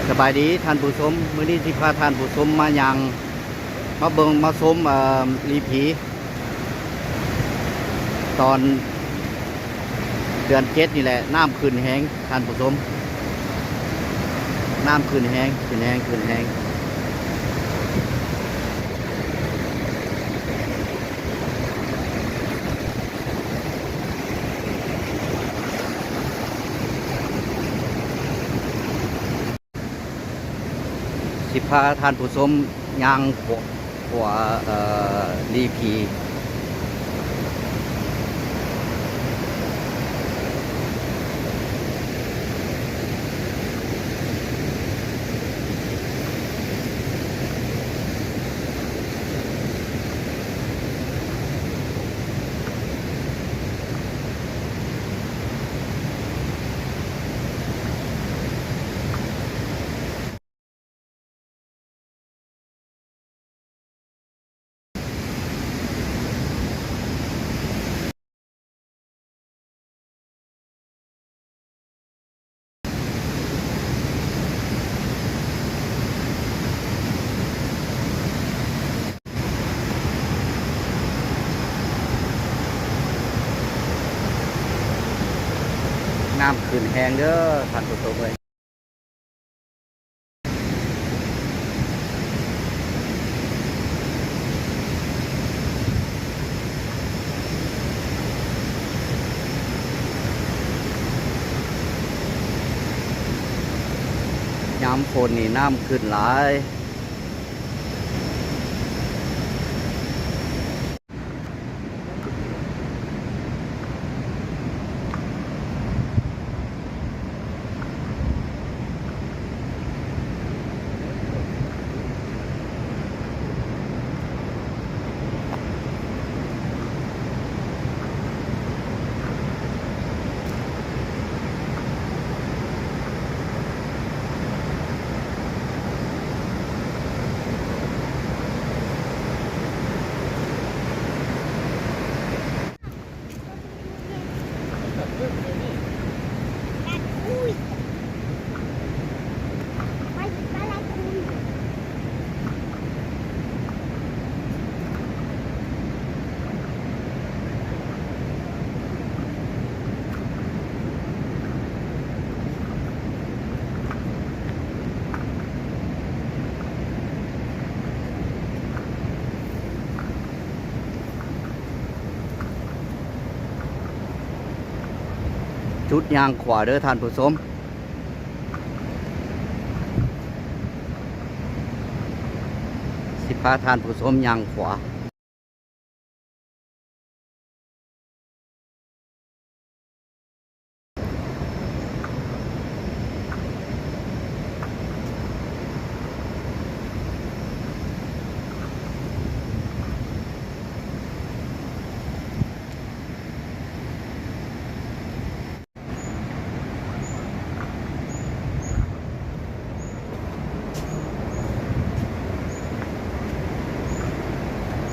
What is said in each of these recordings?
ສະບາຍດີທ່ານຜູ້ຊົມ, ມື້ນີ້ຊິພາທ່ານຜູ້ຊົມມາຍ່າງ ມາເບິ່ງມາຊົມ ເອີ່ມ ລີພີ ຕອນເດືອນເຈັດນີ້ແຫຼະ, ນ້ຳຂຶ້ນແຮງທ່ານຜູ້ຊົມ, ນ້ຳຂຶ້ນແຮງ ຂຶ້ນແຮງ ຂຶ້ນແຮງ. ຊິພາທ່ານຜູ້ຊົມຍ່າງຂົວ ຂົວ ເອີ່ ລີພີ. ນ້ຳຂຶ້ນແຮງເດີທ່ານຜູ້ຊົມເອີຍ. ຍາມຝົນນີ້ນ້ຳຂຶ້ນຫຼາຍ. ຈຸດຍ່າງຂວາເດີທ່ານຜູ້ຊົມ, ຊິພາທ່ານຜູ້ຊົມຍ່າງຂວາ. ໂ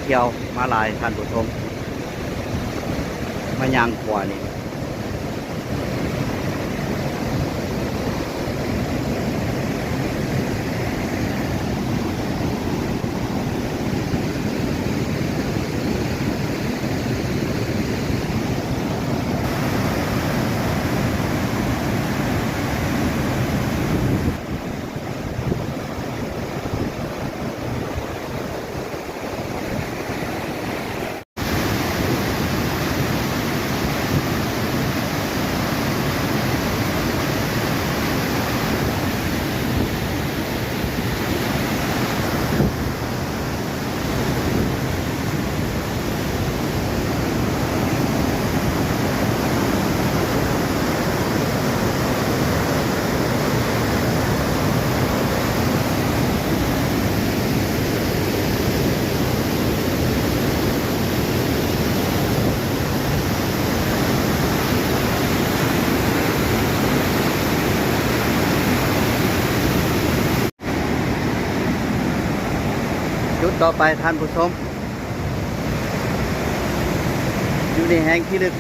ທ່ຽວມາຫຼາຍທ່ານຜູ້ຊົມ ມາຍ່າງຂົວນີ້. ຈຸດຕໍ່ໄປທ່ານຜູ້ຊົມ ຢູ່ໃນແຮ່ງທີ່ລຶກ.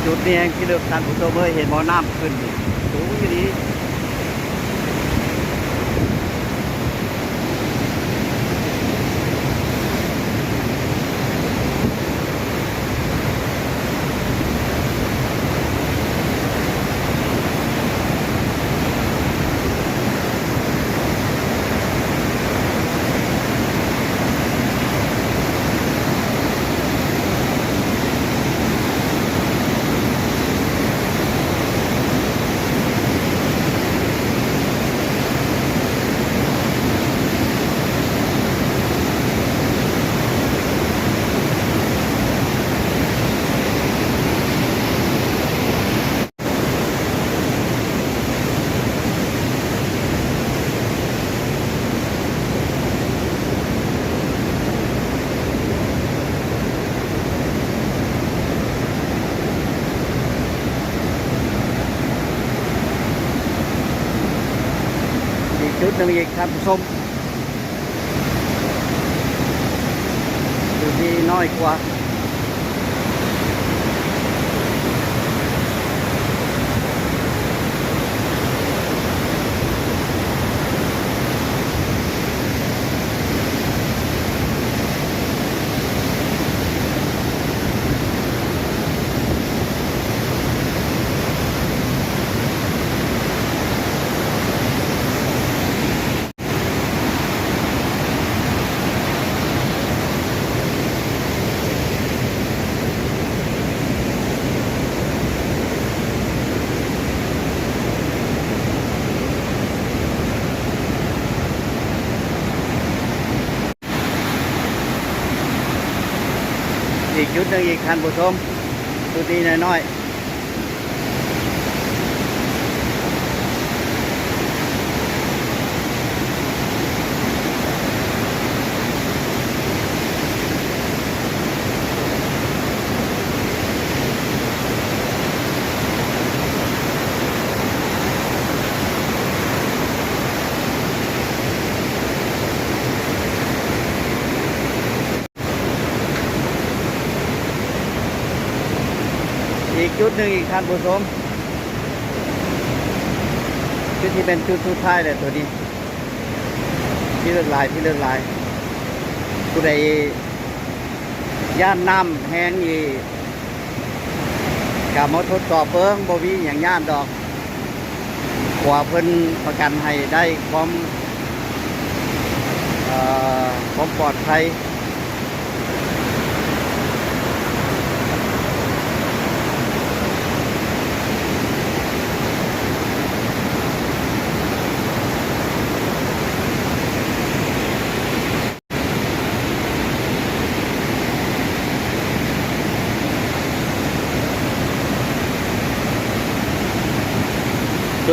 ຈຸດນີ້ແຮ່ງທີ່ເລິກ ທ່ານຜູ້ຊົມເອີຍ ເຫັນບໍ່ ນ້ຳຂຶ້ນສູງອີ່ຫຼີ. ອີກຈຸດໜຶ່ງອີກ ທ່ານຜູ້ຊົມ. ຈຸດນີ້ນ້ອຍກວ່າ. ອີກຈຸດໜຶ່ງອີກ ທ່ານຜູ້ຊົມ, ຈຸດນີ້ນ້ອຍໆ. ອີກຈຸດໜຶ່ງອີກ ທ່ານຜູ້ຊົມ, ຈຸດທີ່ເປັນຈຸດສຸດທ້າຍແລ້ວ ໂຕນີ້ ທີ່ເລິກຫຼາຍ ທີ່ເລິກຫຼາຍ. ຜູ້ໃດຢ້ານນ້ຳແຮງນີ້ ກະມາທົດສອບເບິ່ງ, ບໍ່ມີຫຍັງຢ້ານດອກ. ເພາະວ່າເພິ່ນປະກັນໃຫ້ໄດ້ຄວາມ ເອີ ຄວາມປອດໄພ. ເ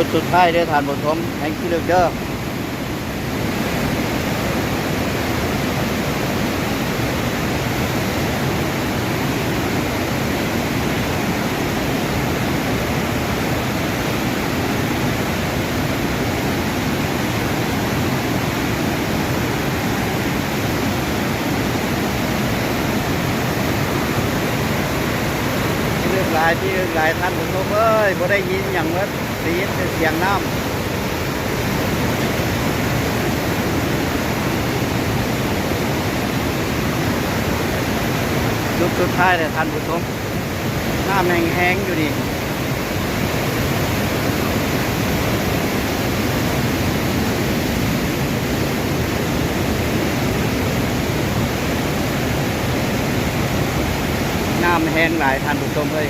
ຈຸດສຸດທ້າຍເດີທ່ານຜູ້ຊົມ ແຫ່ງທີ່ລຶກເດີ. ທີ່ລຶກຫຼາຍ ທີ່ລຶກຫຼາຍ ທ່ານຜູ້ຊົມເອີຍ ບໍ່ໄດ້ຍິນຫຍັງໝົດ ໄດ້ຍິນແຕ່ສຽງນ້ຳ. ຈຸດສຸດທ້າຍແລ້ວທ່ານຜູ້ຊົມ. ນ້ຳແຮງໆຢູ່ນີ້ ນ້ຳແຮງຫຼາຍທ່ານຜູ້ຊົມເອີຍ.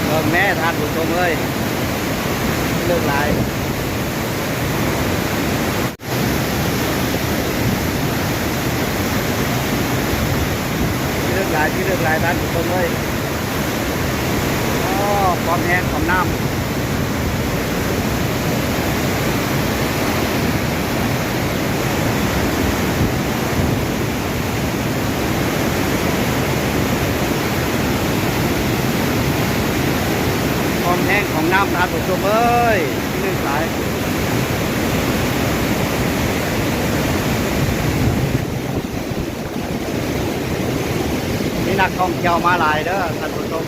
ເບິ່ງແມ້ທ່ານຜູ້ຊົມເອີຍ ເລິກຫຼາຍ. ທີ່ເລິກຫຼາຍ ທີ່ເລິກຫຼາຍ ທ່ານຜູ້ຊົມເອີຍ. ໂອ້ ຄວາມແຮງຂອງນ້ຳ ຄວາມແຮງຂອງນ້ຳ ທ່ານຜູ້ຊົມເອີຍ ທີ່ເລິກຫຼາຍ. ມີນັກທ່ອງທ່ຽວມາຫຼາຍເດີທ່ານຜູ້ຊົມ.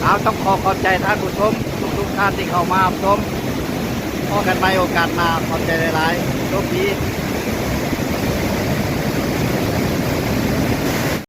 ເອົາ ຕ້ອງຂໍຂອບໃຈທ່ານຜູ້ຊົມທຸກໆທ່ານທີ່ເຂົ້າມາຮັບຊົມ. ພໍ້ກັນໃໝ່ໂອກາດໜ້າ. ຂອບໃຈຫຼາຍໆ. ໂຊກດີ.